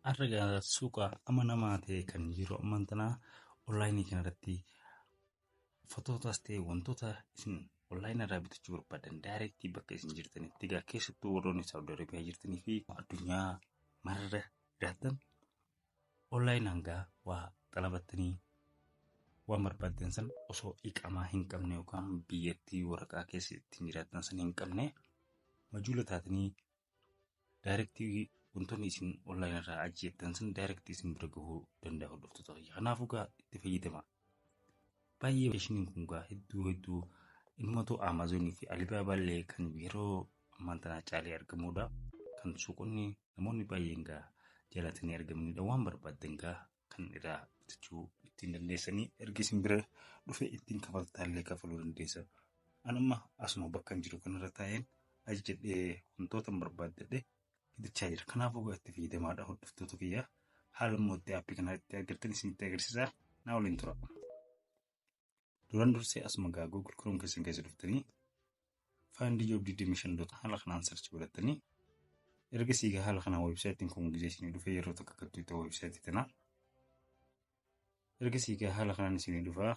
Har'a suuqa amanamaa ta'e kan yeroo ammaan tanaa onlaayinii kanarratti uffatootas ta'e wantoota isin onlaayinii irraa bitachuu barbaadan direct bakka isin jirtanitti egaa keessattuu warroonni Saawud Arabiyaa jirtanii fi addunyaa mararra jiraattan onlaayinaan gaa waa xalabattanii waan barbaaddan san osoo iqamaa hin qabne yookaan biyyattii waraqaa keessa ittiin jiraattan san hin qabne majuula taatanii direct wantoonni isin onlaayinii irraa ajjeettan sun direct isin bira gahuu danda'a hordoftoota kiyya. Kanaafuu gaa itti fayyadama. Baay'ee ishiniin kun gaa hedduu hedduu innumatu Amaazonii fi Alibaabaa illee kan yeroo ammaan tanaa caalee argamudha. Kan suuqonni namoonni baay'een gaa jaalatanii argamanidha. Waan barbaaddan gaa kan irraa bitachuu ittiin dandeessanii erga isin bira dhufe ittiin kafaltaa illee kafaluu dandeessa. Anuma asuma bakka hin jiru kanarra taa'een ajajadhee wantoota hin barbaaddadhe bitachaa jira. Kanaafuu gaa itti fayyadamaadha hordoftoota kiyya. Haala immoo itti aappii kana itti argattan isinitti agarsiisa. Na waliin tura. Duraan dursee asuma gaa Google Chrome keessan keessa dhuftanii find job 25 dot haala kanaan search godhattanii ergasii gaa haala kanaan weebsaayitiin kun gizee isinii dhufee yeroo takka gattu ta'u weebsaayitii tanaa. Ergasii gaa haala kanaan isinii dhufaa.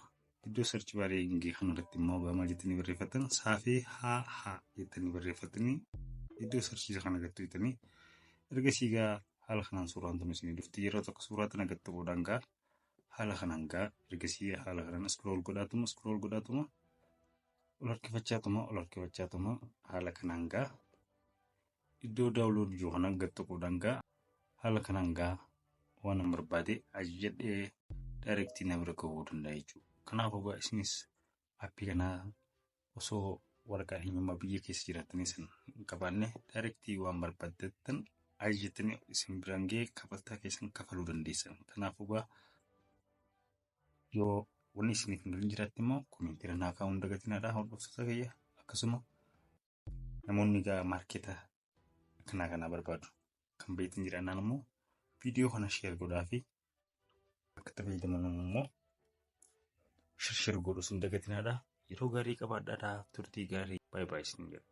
Iddoo search barii kanarratti immoo gaa maal jettanii barreeffattan? Saafee haa haa jettanii barreeffattanii iddoo search kana gattu jettanii ergasii gaa haala kanaan suuraan tun isinii dhufti. Yeroo tokko suuraa tana gattu godhaan gaa haala kanaan gaa ergasii haala kanaan scroll godhaatuma, scroll godhaatuma, ol harkifachaatuma, ol harkifachaatuma haala kanaan gaa iddoo download jiru kana gattu godhaan gaa haala kanaan gaa waan an barbaade ajajadhee direct na bira gahuu danda'a jechuudha. Kanaafuu gaa isinis aappii kanaa osoo waraqaa eenyummaa biyya keessa jiraatanii san hin qabaanne direct waan barbaaddattan ajajattanii isin biraan gahee kafaltaa keessan kafaluu dandeessan. Kanaafuu gaa yoo wanni isiniif hin galin jiraatte immoo koomentii naa kaa'uu hin dagatinaadha hordoftoota kiyya. Akkasuma namoonni gaa maarkeeta akkanaa kanaa barbaadu kan beektan jiraannaan immoo viidiyoo kana share godhaa fi akka itti fayyadaman immoo share godhuu hin dagatinaadha. Yeroo gaarii qabaadhaadha. Turtii gaarii. Baay'ee baay'ee isin jedha.